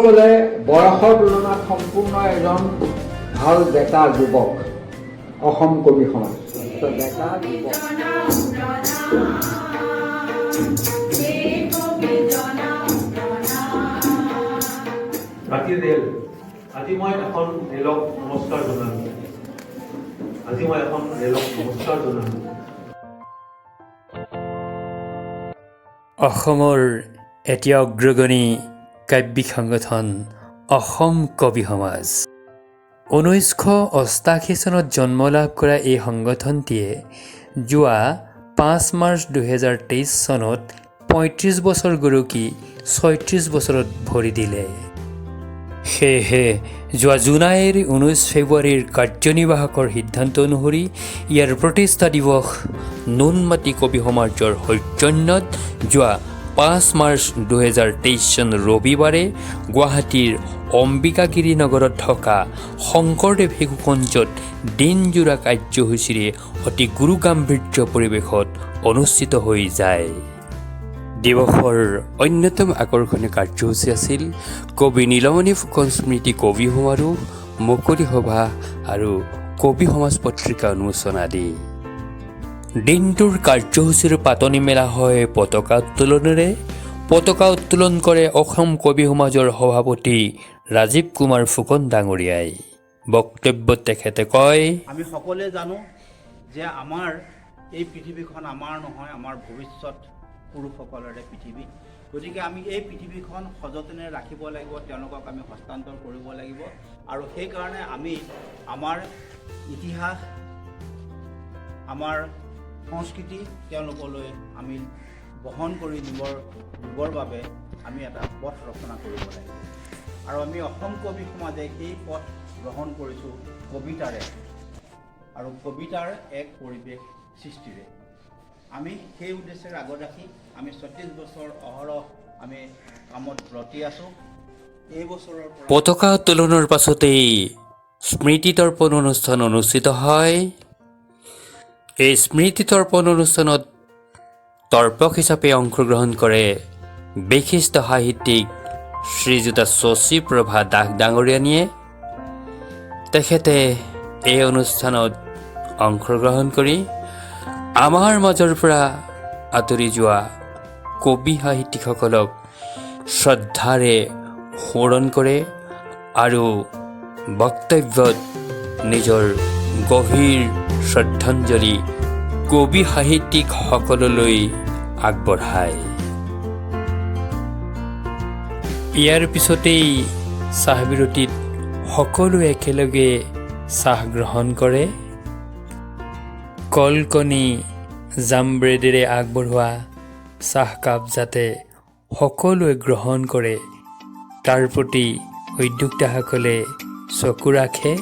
গ'লে বয়সৰ তুলনাত সম্পূৰ্ণ এজন ভাল ডেকা যুৱক অসম কবি সমাজ ডেকা যুৱক। ৰাতিৰ ৰেল। আজি মই এখন ৰেলক নমস্কাৰ জনালোঁ। আজি মই এখন ৰেলক নমস্কাৰ জনালোঁ। অসমৰ এতিয়া অগ্ৰগণী কাব্যিক সংগঠন অসম কবি সমাজ। 1988 চনত জন্ম লাভ কৰা এই সংগঠনটিয়ে যোৱা 5 মাৰ্চ 2023 চনত 35 বছৰ গৰকি 36 বছৰত ভৰি দিলে। সেয়েহে যোৱা জুলাইৰ 19 ফেব্ৰুৱাৰীৰ কাৰ্যনিৰ্বাহকৰ সিদ্ধান্ত অনুসৰি ইয়াৰ প্ৰতিষ্ঠা দিৱস নুনমাটি কবি সমাজৰ সৌজন্যত যোৱা 5 মাৰ্চ 2023 চন ৰবিবাৰে গুৱাহাটীৰ অম্বিকাগিৰি নগৰত থকা শংকৰদেৱ শিশুকুঞ্জত দিনজোৰা কাৰ্যসূচীৰে অতি গুৰুগাম্ভীৰ্য পৰিৱেশত অনুষ্ঠিত হৈ যায়। দিৱসৰ অন্যতম আকৰ্ষণীয় কাৰ্যসূচী আছিল কবি নীলমণি ফুকন স্মৃতি কবি সমাৰোহ, মুকলি সভা আৰু কবি সমাজ পত্ৰিকা উন্মোচন আদি। দিনটোৰ কাৰ্যসূচীৰ পাতনি মেলা হয় পতাকা উত্তোলনেৰে। পতাকা উত্তোলন কৰে অসম কবি সমাজৰ সভাপতি ৰাজীৱ কুমাৰ ফুকন ডাঙৰীয়াই। বক্তব্যত তেখেতে কয়, আমি সকলোৱে জানো যে আমাৰ এই পৃথিৱীখন আমাৰ নহয়, আমাৰ ভৱিষ্যত পুৰুষসকলৰে পৃথিৱী। গতিকে আমি এই পৃথিৱীখন সযতনে ৰাখিব লাগিব, তেওঁলোকক আমি হস্তান্তৰ কৰিব লাগিব। আৰু সেইকাৰণে আমি আমাৰ ইতিহাস, আমাৰ সংস্কৃতি তেওঁলোকলৈ আমি বহন কৰি নিবৰ বাবে আমি এটা পথ ৰচনা কৰিব লাগিব। আৰু আমি অসম কবি সমাজে সেই পথ গ্ৰহণ কৰিছোঁ কবিতাৰে আৰু কবিতাৰ এক পৰিৱেশ সৃষ্টিৰে। আমি সেই উদ্দেশ্যেৰে আগত ৰাখি আমি 36 বছৰ অহৰহ আমি কামত ব্ৰতী আছোঁ। এই বছৰৰ পৰা পতাকা উত্তোলনৰ পাছতেই স্মৃতি তৰ্পণ অনুষ্ঠান অনুষ্ঠিত হয়। এই স্মৃতি তৰ্পণ অনুষ্ঠানত তৰ্পক হিচাপে অংশগ্ৰহণ কৰে বিশিষ্ট সাহিত্যিক শ্ৰীযুতা শশী প্ৰভা দাস ডাঙৰীয়ানীয়ে। তেখেতে এই অনুষ্ঠানত অংশগ্ৰহণ কৰি আমাৰ মাজৰ পৰা আঁতৰি যোৱা কবি সাহিত্যিকসকলক শ্ৰদ্ধাৰে সোঁৱৰণ কৰে আৰু বক্তব্যত নিজৰ গভীৰ শ্ৰদ্ধাঞ্জলি কবি সাহিত্যিকসকললৈ আগবঢ়ায়। ইয়াৰ পিছতেই চাহ বিৰতিত সকলোৱে একেলগে চাহ গ্ৰহণ কৰে। কলকণি জামব্ৰেডেৰে আগবঢ়োৱা চাহকাপ যাতে সকলোৱে গ্ৰহণ কৰে তাৰ প্ৰতি উদ্যোক্তাসকলে চকু ৰাখে।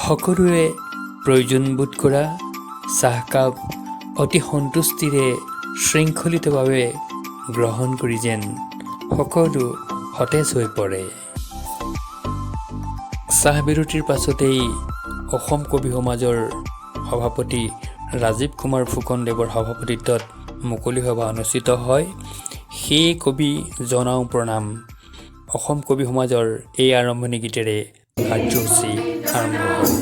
সকলোৱে প্ৰয়োজনবোধ কৰা চাহকাপ অতি সন্তুষ্টিৰে শৃংখলিতভাৱে গ্ৰহণ কৰি যেন সকলো সতেজ হৈ পৰে। চাহ বিৰতিৰ পাছতেই অসম কবি সমাজৰ সভাপতি ৰাজীৱ কুমাৰ ফুকনদেৱৰ সভাপতিত্বত মুকলি সভা অনুষ্ঠিত হয়। সেই কবি জনাওঁ প্ৰণাম অসম কবি সমাজৰ এই আৰম্ভণি গীতেৰে কাৰ্যসূচী আৰম্ভ হয়।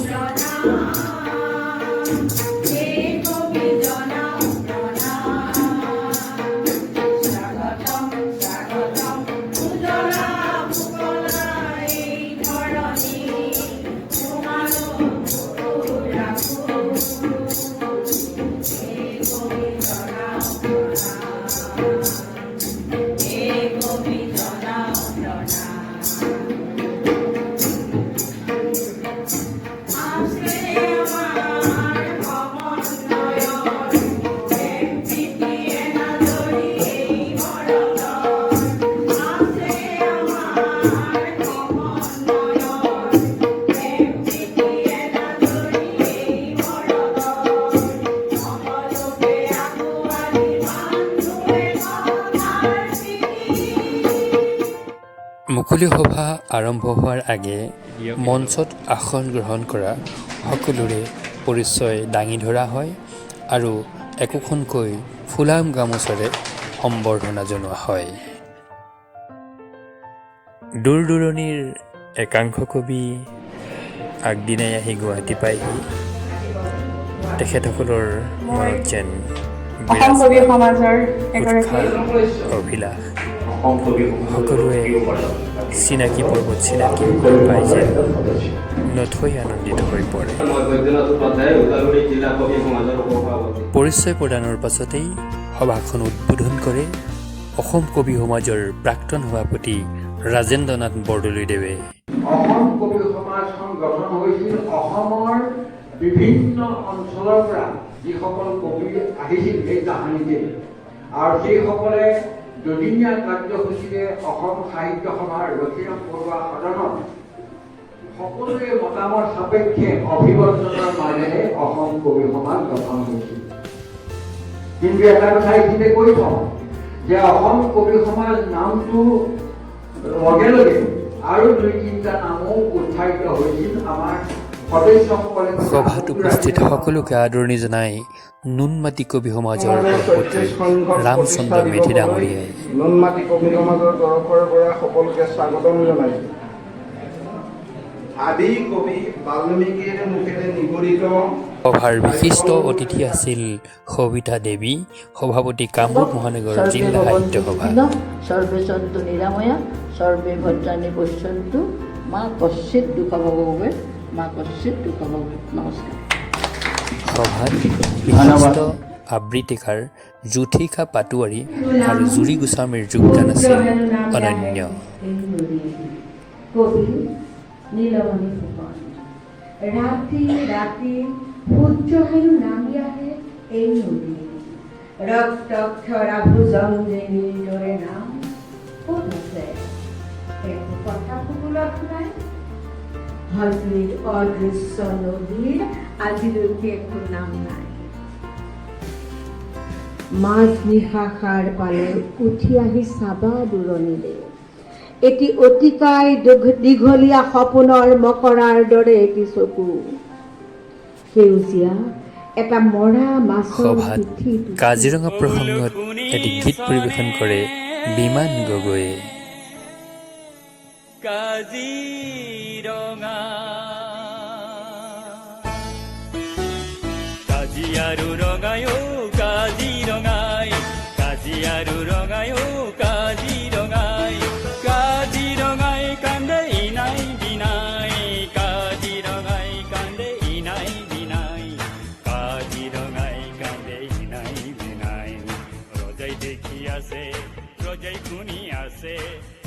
মুকলি সভা আৰম্ভ হোৱাৰ আগে মঞ্চত আসন গ্ৰহণ কৰা সকলোৰে পৰিচয় দাঙি ধৰা হয় আৰু একোখনকৈ ফুলাম গামোচাৰে সম্বৰ্ধনা জনোৱা হয়। দূৰ দূৰণিৰ একাংশ কবি আগদিনাই আহি গুৱাহাটী পায়হি। তেখেতসকলৰ মনত যেন অসম কবি বিৰাজমান সমাজৰ এগৰাকী উৎসাহ, অভিলাষ। অসম কবি সকলোৱে চিনাকি পৰ্বত চিনাকি হৈ পাই যেন নথৈ আনন্দিত হৈ পৰে। মই বৈদ্যনাথ উপাধ্যায়, ওদালগুৰি জিলা কবি সমাজৰ উপসভাপতি। পৰিচয় প্ৰদানৰ পাছতেই সভাখন উদ্বোধন কৰে অসম কবি সমাজৰ প্ৰাক্তন সভাপতি ৰাজেন্দ্ৰনাথ বৰদলৈদেৱে। অসম কবি সমাজখন গঠন হৈছিল অসমৰ বিভিন্ন অঞ্চলৰ পৰা যিসকল কবি আহিছিল সেই তাহানিতে, আৰু সেইসকলে দুদিনীয়া কাৰ্যসূচীৰে অসম সাহিত্য সভাৰ লক্ষীৰাম বৰুৱা সদনত সকলোৰে মতামত সাপেক্ষে অভিৱৰ্তনৰ মাজেৰে অসম কবি সমাজ গঠন হৈছিল। কিন্তু এটা কথা এইখিনিতে কৈ থওঁ যে অসম কবি সমাজ নামটো লগে লগে আৰু দুই তিনিটা নামো উৎসাহিত হৈছিল আমাৰ সদস্যসকলে। সভাত উপস্থিত সকলোকে আদৰণি জনাই নুনমাটি কবি সমাজৰ সভাপতি ৰামচন্দ্ৰ মেধি ডাঙৰীয়াই। নুনমাটি কবি সমাজৰ তৰফৰ পৰা সকলোকে স্বাগতম জনাইছোঁ। আদি কবি বাল্মীকিৰ মুখেৰে নিগৰিত সভাৰ বিশিষ্ট অতিথি আছিল সবিতা দেৱী, সভাপতি, কামৰূপ মহানগৰ জিলা সাহিত্য সভা। সৰ্বে সন্তু নিৰাময়া, সৰ্বে ভদ্ৰাণি পশ্যন্তু, মা কশ্চিৎ দুঃখ ভৱেৎ, মা কশ্চিৎ দুঃখ ভৱেৎ। নমস্কাৰ। সভাত বিশিষ্ট আবৃত্তিকাৰ জ্যোতিষা পাটোৱাৰী আৰু জুৰি গোস্বামীৰ যোগদান আছিল অনন্য। কবি নীলমণি ফুকন। ৰাতি ৰাতি সূৰ্য হেনো নামি আহে এই নদীত। ৰক্তক্ষৰা ভুজংগিনীৰ দৰে নাম ক'ত আছে? একো কথা ভূগোলত নাই। হাবিৰ অদৃশ্য নদীৰ আজিলৈকে একো নাম নাই। মাজ নিশা সাৰ পালে উঠি আহি চাবা দূৰণিলে এটি অতিকায় দীঘলীয়া সপোনৰ মকৰাৰ দৰে এটি চকু, সেউজীয়া এটা মৰা মাছৰ সভাত পিঠি। কাজিৰঙা প্ৰসংগত এটি গীত পৰিৱেশন কৰে বিমান গগৈয়ে। কাজিৰঙা, কাজি আৰু ৰঙাই, কাজিৰঙাই, কাজি আৰু ৰঙাই, কাজিৰঙাই, কাজিৰঙাই কান্দে ইনাই বিনাই, কাজিৰঙাই কান্দে ইনাই বিনাই, কাজিৰঙাই কান্দে ইনাই বিনাই। ৰজাই দেখি আছে, ৰজাই শুনি আছে,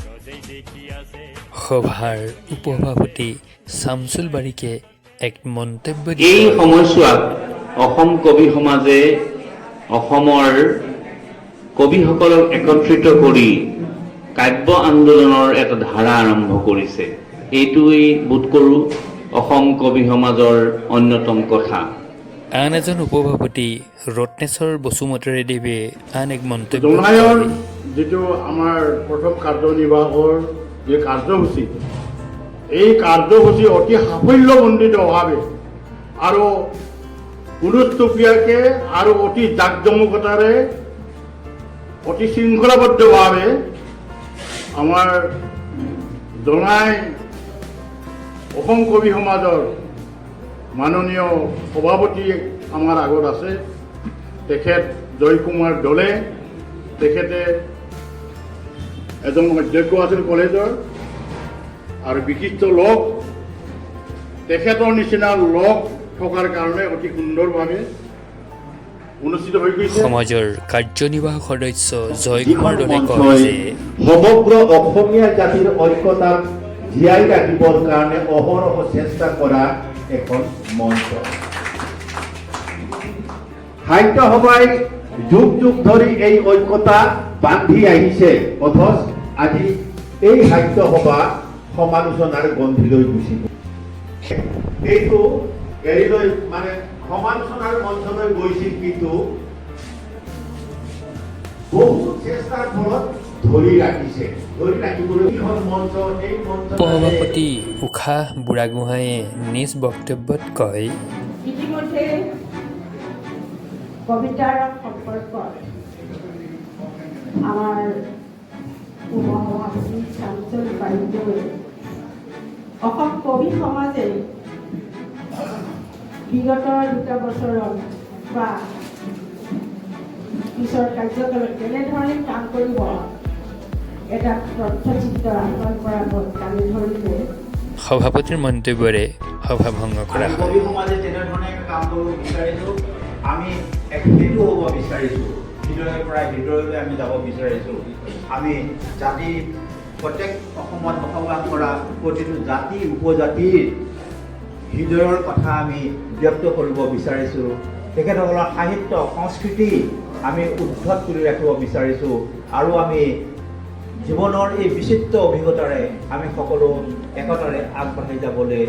ৰজাই দেখি আছে। সভাৰ উপসভাপতি শামছুল বাৰিকে এক মন্তব্য দি এই কয়, সময়ছোৱাত অসম কবি সমাজে অসমৰ কবিসকলক একত্ৰিত কৰি কাব্য আন্দোলনৰ এটা ধাৰা আৰম্ভ কৰিছে। এইটোৱেই বোধ কৰোঁ অসম কবি সমাজৰ অন্যতম কথা। আন এজন উপসভাপতি ৰত্নেশ্বৰ বসুমতাৰীদেৱে আন এক মন্তব্য জোনাইৰ কয়, যিটো আমাৰ প্ৰথম কাৰ্যনিৰ্বাহকৰ যি কাৰ্যসূচী, এই কাৰ্যসূচী অতি সাফল্যমণ্ডিতভাৱে আৰু অনুষ্টুপীয়াকৈ আৰু অতি জাকজমকতাৰে, অতি শৃংখলাবদ্ধভাৱে আমাৰ জোনাই অসম কবি সমাজৰ মাননীয় সভাপতি আমাৰ আগত আছে, তেখেত জয়কুমাৰ দলে। তেখেতে এজন অধ্যক্ষ আছিল কলেজৰ আৰু বিশিষ্ট লোক। তেখেতৰ নিচিনা লোক থকাৰ কাৰণে অতি সুন্দৰভাৱে অনুষ্ঠিত হৈ গৈছে। সমাজৰ কাৰ্যনিৰ্বাহক সদস্য জয়কুমাৰ যিখন দলে কয় মঞ্চই যে সমগ্ৰ অসমীয়া জাতিৰ ঐক্যতাক জীয়াই ৰাখিবৰ কাৰণে অহৰহ চেষ্টা কৰা এখন মঞ্চ। সাহিত্য সভাই যুগ যুগ ধৰি এই ঐক্যতা বান্ধি আহিছে, অথচ আজি এই সাহিত্য সভা সমালোচনাৰ গণ্ডিলৈ গুচি গ'ল। এইটো হেৰিলৈ, মানে সমালোচনাৰ মঞ্চলৈ গৈছিল, কিন্তু বহুত চেষ্টাৰ ফলত ধৰি ৰাখিছে, ধৰি ৰাখিবলৈ এইখন মঞ্চ, এই মঞ্চ। উপসভাপতি ঊষা বুঢ়াগোহাঁয়ে নিজ বক্তব্যত কয়, ইতিমধ্যে কবিতাৰ সম্পৰ্কত আমাৰ উপসভাপতি চঞ্চল বাইদেৱে অসম কবি সমাজে বিগত 2টা বছৰত বা পিছৰ কাৰ্যকালত কেনেধৰণে কাম কৰিব এটা তথ্যচিত্ৰ আহ্বান কৰা দাঙি ধৰিলে। সভাপতিৰ মন্তব্যৰে সভা ভংগ কৰা হয়। কবি সমাজে যেনেধৰণে কাম কৰিব বিচাৰিছোঁ, আমি এক সেতু হ'ব বিচাৰিছোঁ। হৃদয়ৰ পৰা হৃদয়লৈ আমি যাব বিচাৰিছোঁ। আমি জাতি প্ৰত্যেক অসমত বসবাস কৰা প্ৰতিটো জাতি উপজাতিৰ হৃদয়ৰ কথা আমি ব্যক্ত কৰিব বিচাৰিছোঁ। তেখেতসকলৰ সাহিত্য সংস্কৃতি আমি উৰ্ধত তুলি ৰাখিব বিচাৰিছোঁ আৰু আমি জীৱনৰ এই বিচিত্ৰ অভিজ্ঞতাৰে আমি সকলো একতাৰে আগবাঢ়ি যাবলৈ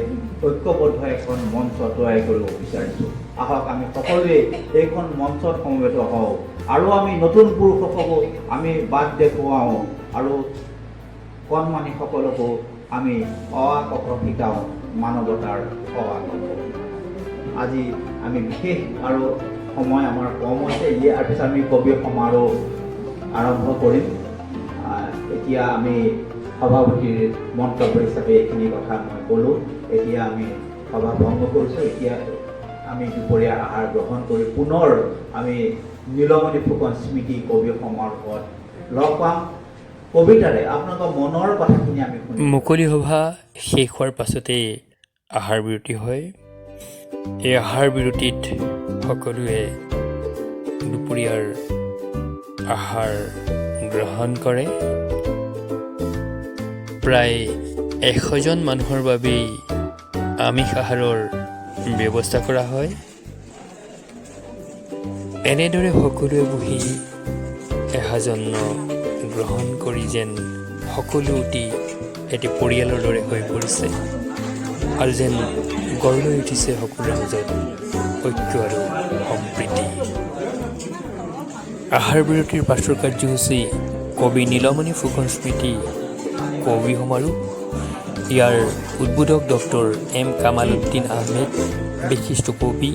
ঐক্যবদ্ধ এখন মঞ্চ তৈয়াৰ কৰিব বিচাৰিছোঁ। আহক আমি সকলোৱে এইখন মঞ্চত সমবেত হওঁ আৰু আমি নতুন পুৰুষসকো আমি বাট দেখুৱাওঁ আৰু কণমানিসকলকো আমি অ আ ক খ শিকাওঁ, মানৱতাৰ অ আ ক খ। আজি আমি বিশেষ আৰু সময় আমাৰ কম হৈছে। ইয়াৰ পিছত আমি কবি সমাৰোহ আৰম্ভ কৰিম। এতিয়া আমি সভাপতিৰ মন্তব্য হিচাপে এইখিনি কথা মই ক'লোঁ। এতিয়া আমি সভা ভংগ কৰিছোঁ। এতিয়া আমি দুপৰীয়া আহাৰ গ্ৰহণ কৰি পুনৰ আমি নীলমণি ফুকন স্মৃতি কবি সমাৰোহত লগ পাম। কবিতাৰে আপোনালোকৰ মনৰ কথাখিনি আমি শুনিম। মুকলি সভা শেষ হোৱাৰ পাছতেই আহাৰ বিৰতি হয়। এই আহাৰ বিৰতিত সকলোৱে দুপৰীয়াৰ আহাৰ গ্ৰহণ কৰে। প্ৰায় 100জন মানুহৰ বাবেই আমিষ আহাৰৰ ব্যৱস্থা কৰা হয়। এনেদৰে সকলোৱে বহি এসাঁজ অন্ন গ্ৰহণ কৰি যেন সকলো অতি এটি পৰিয়ালৰ দৰে হৈ পৰিছে আৰু যেন গঢ় লৈ উঠিছে সকলোৰে মাজত ঐক্য আৰু সম্প্ৰীতি। আহাৰ বিৰতিৰ পাছৰ কাৰ্যসূচী কবি নীলমণি ফুকন স্মৃতি কবি সমাৰোহ। ইয়াৰ উদ্বোধক ডক্টৰ এম কামাল উদ্দিন আহমেদ, বিশিষ্ট কবি,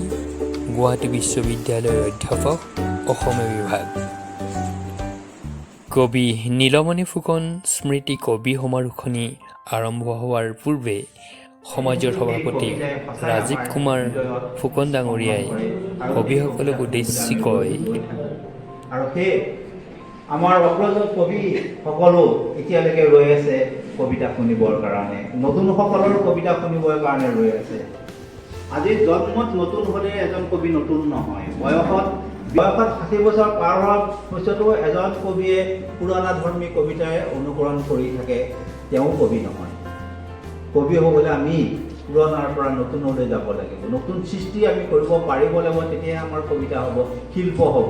গুৱাহাটী বিশ্ববিদ্যালয়ৰ অধ্যাপক, অসমীয়া বিভাগ। কবি নীলমণি ফুকন স্মৃতি কবি সমাৰোহখনি আৰম্ভ হোৱাৰ পূৰ্বে সমাজৰ সভাপতি ৰাজীৱ কুমাৰ ফুকন ডাঙৰীয়াই কবিসকলক উদ্দেশ্যি কয়, আৰু সেই আমাৰ অগ্ৰজ কবিসকলো এতিয়ালৈকে ৰৈ আছে কবিতা শুনিবৰ কাৰণে, নতুনসকলৰ কবিতা শুনিবৰ কাৰণে ৰৈ আছে। আজি জন্মত নতুন হ'লে এজন কবি নতুন নহয়। বয়সত 60 বছৰ পাৰ হোৱাৰ পিছতো এজন কবিয়ে পুৰণা ধৰ্মী কবিতাৰে অনুকৰণ কৰি থাকে, তেওঁ কবি নহয়। কবি হ'বলৈ আমি পুৰণাৰ পৰা নতুনলৈ যাব লাগিব। নতুন সৃষ্টি আমি কৰিব পাৰিব লাগিব, তেতিয়াহে আমাৰ কবিতা হ'ব, শিল্প হ'ব।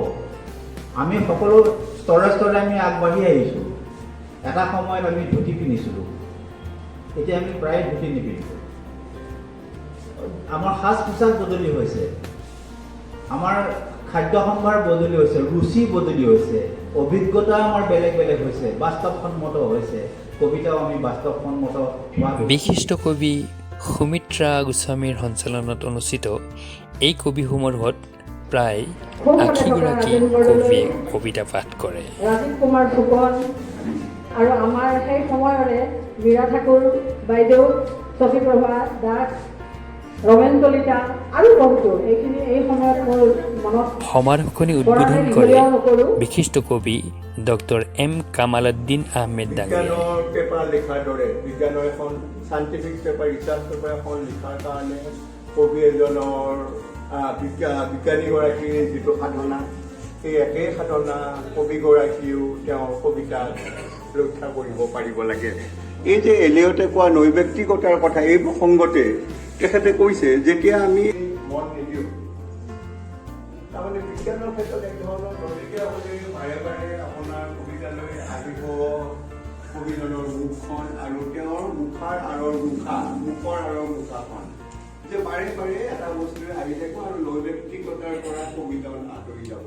আমি সকলো স্তৰে স্তৰে আমি আগবাঢ়ি আহিছোঁ। এটা সময়ত আমি ধুতি পিন্ধিছিলোঁ, এতিয়া আমি প্ৰায় ধুতি নিপিন্ধোঁ। আমাৰ সাজ পোছাক বদলি হৈছে, আমাৰ খাদ্য সম্ভাৰ বদলি হৈছে, ৰুচি বদলি হৈছে, অভিজ্ঞতা আমাৰ বেলেগ বেলেগ হৈছে, বাস্তৱসন্মত হৈছে। কবিতাও আমি বাস্তৱসন্মত হোৱা। বিশিষ্ট কবি সুমিত্ৰা গোস্বামীৰ সঞ্চালনত অনুষ্ঠিত এই কবি সমাৰোহত প্ৰায় 80গৰাকী কবিয়ে কবিতা পাঠ কৰে। ৰাজীৱ কুমাৰ ফুকন আৰু আমাৰ সেই সময়ৰে মীৰা ঠাকুৰ বাইদেউ, শশীপ্ৰভা দাস, ৰমেন কলিতা আৰু বহুতো। এইখিনি এই সময়ত মোৰ মনত সমাৰোহখনি উদ্বোধন কৰে বিশিষ্ট কবি ডক্টৰ এম কামালুদ্দিন আহমেদ ডাঙৰীয়াই। বিজ্ঞানৰ পেপাৰ লিখাৰ দৰে, বিজ্ঞানৰ এখন চাইণ্টিফিক পেপাৰ, ৰিচাৰ্চ পেপাৰ এখন লিখাৰ কাৰণে কবি এজনৰ, বিজ্ঞানীগৰাকীৰ যিটো সাধনা, সেই একেই সাধনা কবিগৰাকীয়েও তেওঁৰ কবিতাত ৰক্ষা কৰিব পাৰিব লাগে। এই যে এলিয়টে কোৱা নৈব্যক্তিকতাৰ কথা, এই প্ৰসংগতে তেখেতে কৈছে, যেতিয়া আমি মন নিদিওঁ, তাৰমানে বিজ্ঞানৰ ক্ষেত্ৰত এক ধৰণৰ নৈতিকীয়া হ'লে বাৰে বাৰে আপোনাৰ কবিতালৈ আহিব কবিজনৰ মুখখন আৰু তেওঁৰ মুখাৰ আঁৰৰ মুখা, মুখৰ আঁৰৰ মুখাখন যে বাৰে বাৰে এটা বস্তুৱে আহি থাকিব আৰু নৈব্যক্তিকতাৰ পৰা কবিজন আঁতৰি যাব,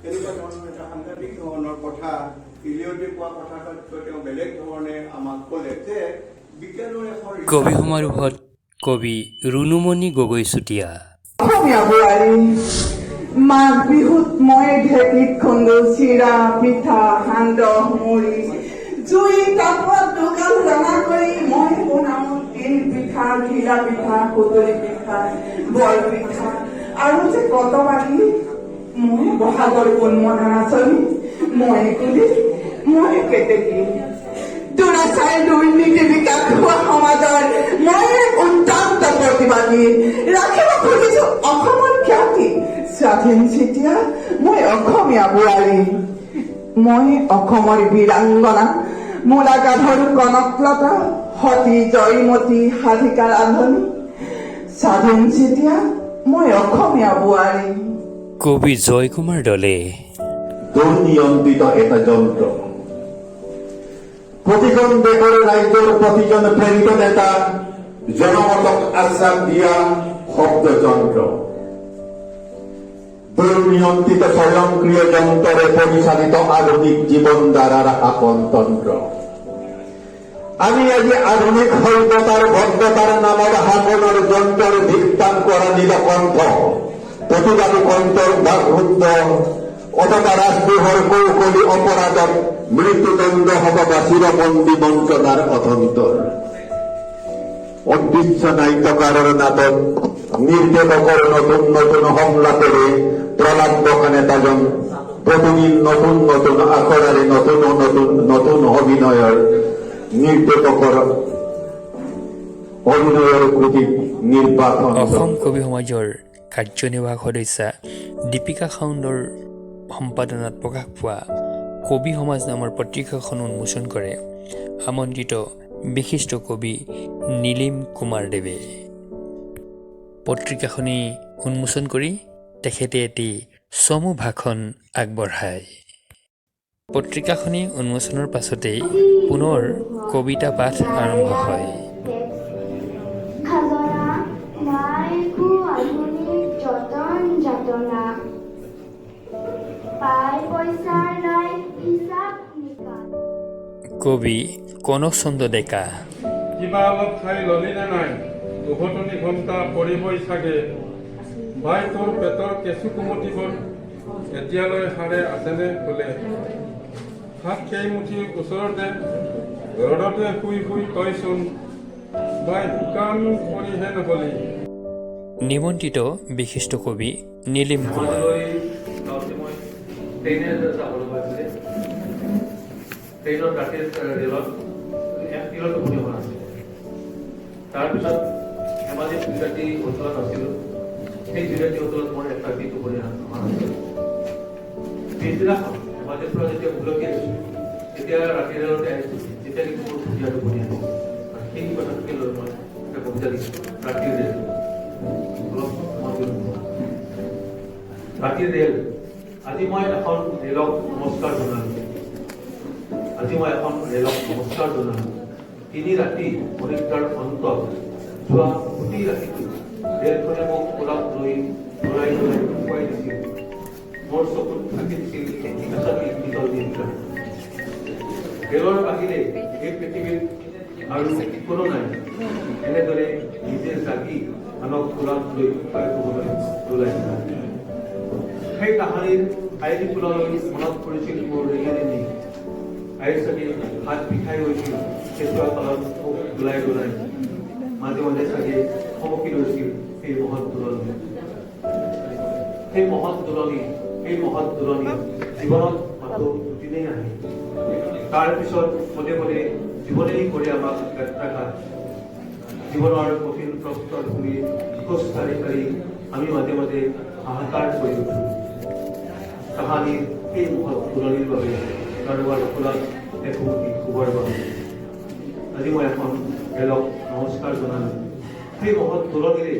তেনেকুৱা ধৰণৰ এটা সাংঘাতিক ধৰণৰ কথা ইলিয়টে কোৱা কথাটোতকৈ তেওঁ বেলেগ ধৰণে আমাক ক'লে যে বিজ্ঞানৰ এখন কবি সমাৰোহত কবি ৰুণুমণি গগৈ চুতীয়া। অসমীয়া বোৱাৰী, মাঘ বিহুত মই ঢেঁকীত খুন্দো চিৰা, পিঠা, সান্দহ, মুড়ি। জুই তাপত দুগাল ৰঙা কৰি মই বনাওঁ তিল পিঠা, ঘিলা পিঠা, সুতুলি পিঠা, বৰ পিঠা আৰু যে কত বাকী। মই বহাগৰ কোনমনা নাচনী, মই কুলি, মই কেতেকী। দুৰাচাৰ, দুৰ্নীতি, বিকাশ হোৱা সমাজৰ মই এক উত্তান্ত প্ৰতিবাদী। ৰাখিব খুজিছো অসমৰ খ্যাতি। স্বাধীন চিতিয়া মই অসমীয়া বোৱাৰী। মই অসমৰ বীৰাংগনা, মূলা গাভৰু কনকলতা, সতী জয়মতী, সাধিকা ৰান্ধনী। স্বাধীন চিতিয়া মই অসমীয়া বোৱাৰী। কবি জয়কুমাৰ দলে। দুৰ্নিয়ন্ত্ৰিত এটা যন্ত্ৰ। প্ৰতিখন দেশৰ ৰাজ্যৰ প্ৰতিজন প্ৰেৰিত নেতা, জনমতক আশ্বাস দিয়া শব্দযন্ত্ৰ। দুৰ্নিয়ন্ত্ৰিত স্বয়ংক্ৰিয় যন্ত্ৰৰে পৰিচালিত আধুনিক জীৱনধাৰাৰ শাসনতন্ত্ৰ। আমি আজি আধুনিক সভ্যতাৰ ভদ্ৰতাৰ নামত শাসনৰ যন্ত্ৰৰ ভিত্তান কৰা নীলকণ্ঠ, প্ৰতিবাদী কণ্ঠৰ বাকৰুদ্ধ অথবা ৰাজদ্ৰোহৰ কৌশলী অপৰাধত মৃত্যুদণ্ড হ'ব বা চিৰবন্দী বঞ্চনাৰ অথন্তৰ। অদৃশ্য নাট্যকাৰৰ নাটত নিৰ্দেশকৰ নতুন নতুন সংলাপেৰে প্ৰলাপ বকা নেতাজন প্ৰতিদিন নতুন নতুন আখৰাৰে নতুন নতুন নতুন অভিনয়ৰ নিৰ্দেশকৰ অভিনয়ৰ কৃতিত নিৰ্বাসন। অসম কবি সমাজৰ কাৰ্যনিৰ্বাহক সদস্যা দীপিকা খাউণ্ডৰ সম্পাদনাত প্ৰকাশ পোৱা কবি সমাজ নামৰ পত্ৰিকাখন উন্মোচন কৰে আমন্ত্ৰিত বিশিষ্ট কবি নীলিম কুমাৰ দেৱে। পত্ৰিকাখনি উন্মোচন কৰি তেখেতে এটি চমু ভাষণ আগবঢ়ায়। পত্ৰিকাখনি উন্মোচনৰ পাছতেই পুনৰ কবিতা পাঠ আৰম্ভ হয়। খাজনা নাই একো আধুনিক যতন যাতনা, পাই পইচাৰ নাই হিচাপ নিকাচ। কবি কনক চন্দ্ৰ ডেকা। কিবা অলপ খাই ললি নে নাই? উভতনি ঘণ্টা পৰিবই চাগে। ভাই, তোৰ পেটৰ কেঁচু কুমটিবোৰ এতিয়ালৈ সাৰে আছেনে বোলে? ভাত কেইমুঠি ওচৰতে ৰ'দতে শুই শুই তইচোন ভাই শুকান কৰিহে নহলি। নিমন্ত্ৰিত বিশিষ্ট কবি নীলিম কুমাৰ। ধেমাজিলৈ যাওঁতে মই ট্ৰেইনেৰে যাব লগা হৈছিলে। ট্ৰেইনত ৰাতি ৰেলত এক তিলৰ টোপনি হোৱা নাছিলে। তাৰপিছত ধেমাজিত 2 ৰাতি হোটেলত আছিলোঁ। সেই 2 ৰাতি হোটেলত মোৰ এক ৰাতি টোপনি অহা নাছিল। পিছদিনাখন ধেমাজিৰ পৰা যেতিয়া উভতি আহিছোঁ, তেতিয়া ৰাতি ৰেলতে আহিছোঁ, তেতিয়া কিন্তু মোৰ ধুনীয়া টোপনি আহিছিল। আৰু সেই কথাটোকে লৈ মই এটা কবিতা লিখিছোঁ, ৰাতিৰ ৰেল। অলপ মন দিওঁ। ৰাতিৰ ৰেল। আজি মই এখন ৰেলক নমস্কাৰ জনালো। আজি মই এখন ৰেলক নমস্কাৰ জনালো। 3 ৰাতি অনিদ্ৰাৰ অন্তত যোৱা গোটেই ৰাতিটো ৰেলখনে মোক কোলাত লৈ দৌৰাই দৌৰাই শুৱাই দিছিল। মোৰ চকুত ঢাকি দিছিল এচাটি শীতল নিদ্ৰা। ৰেলৰ বাহিৰে এই পৃথিৱীত আৰু কোনো নাই, এনেদৰে নিজে জাগি আনক কোলাত লৈ শুৱাই থবলৈ দোলাই যায়। সেই তাহানিৰ আইৰ কোলালৈ মনত পৰিছিল মোৰ ৰেলেৰে। আইৰ চাগে হাত বিষাই গৈছিল কেঁচুৱা কালত মোক দোলাই দোলাই। মাজে মাজে চাগে থমকি ৰৈছিল সেই মহৎ দোলনি। সেই মহৎ দোলনি, সেই মহৎ দোলনি জীৱনত মাথো দুদিনেই আহে। তাৰ পিছত পদে পদে জীৱনেই কৰে আমাক যাত্ৰাঘাত। জীৱনৰ কঠিন প্ৰস্তৰ ভূমিত খোজ কাঢ়ি কাঢ়ি আমি মাজে মাজে হাহাকাৰ কৰি উঠো। তাহানিৰ সেই মহৎ দোলনিৰ বাবে, কাৰোবাৰ কোলাত এঘুমটি শুবৰ বাবে আজি মই এখন ৰেলক নমস্কাৰ জনালো। সেই মহৎ দোলনিৰে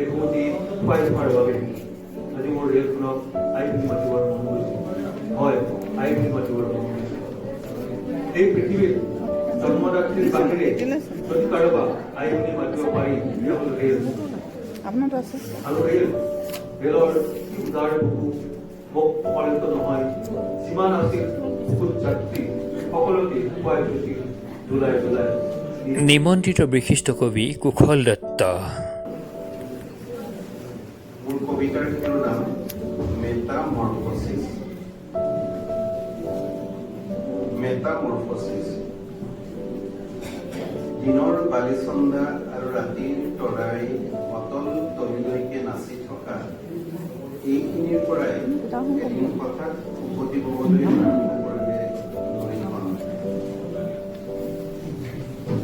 এঘুমটি খুৱাই থোৱাৰ বাবে আজি মোৰ ৰেলখনক আই বুলি মাতিবৰ মন গৈছে। হয়, আই বুলি মাতিবৰ মন গৈছে। এই পৃথিৱীত জন্মদাত্ৰীৰ বাহিৰে যদি কাৰোবাক আই বুলি মাতিব পাৰি, সেয়া হ'ল ৰেল। আৰু ৰেল, ৰেলৰ কি উদাৰ বুকু! মোক অপৰাধিত নহয়, যিমান আছিল বুকুত যাত্ৰী সকলোকে শুৱাই থৈছিল দোলাই দোলাই। নিমন্ত্ৰিত বিশিষ্ট কবি কুশল দত্ত। মোৰ কবিতাৰ শিৰোনাম মেটামৰফচিছ। মেটামৰফচিছ। দিনৰ বালিচন্দা আৰু ৰাতিৰ তৰাই অতল তলিলৈকে নাচি থকা এইখিনিৰ পৰাই এদিন হঠাৎ উভতি ববলৈ আৰম্ভ কৰিলে নৈখন।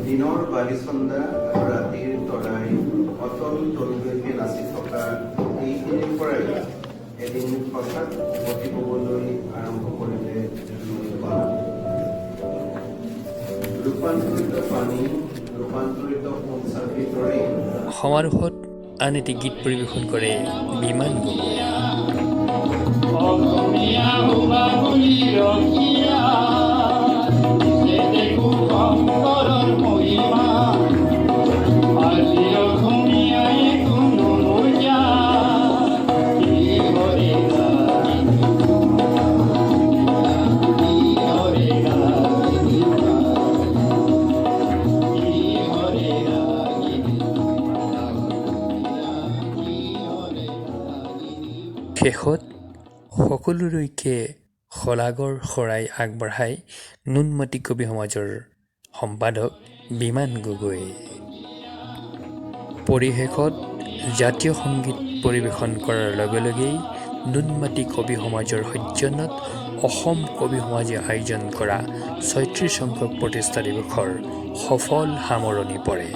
দিনৰ বালিচন্দা আৰু ৰাতিৰ তৰাই অতল তলিলৈকে নাচি থকা এইখিনিৰ পৰাই এদিন হঠাৎ উভতি ববলৈ আৰম্ভ কৰিলে নৈখন। ৰূপান্তৰিত পানী, ৰূপান্তৰিত সোণচাবিৰ দৰেই। সমাৰোহত আন এটি গীত পৰিৱেশন কৰে বিমান গগৈয়ে। অসমীয়া হুবা বুলি ৰখিয়া দেখো শংকৰৰ মহিমা, আজি অসমীয়াই কোনো মজা কি হৰে কি হৰে কি হৰে শেষত সকলোলৈকে শলাগৰ শৰাই আগবঢ়াই নুনমাটি কবি সমাজৰ সম্পাদক বিমান গগৈয়ে। পৰিশেষত জাতীয় সংগীত পৰিৱেশন কৰাৰ লগে লগেই নুনমাটি কবি সমাজৰ সৌজন্যত অসম কবি সমাজে আয়োজন কৰা 36 সংখ্যক প্ৰতিষ্ঠা দিৱসৰ সফল সামৰণি পৰে।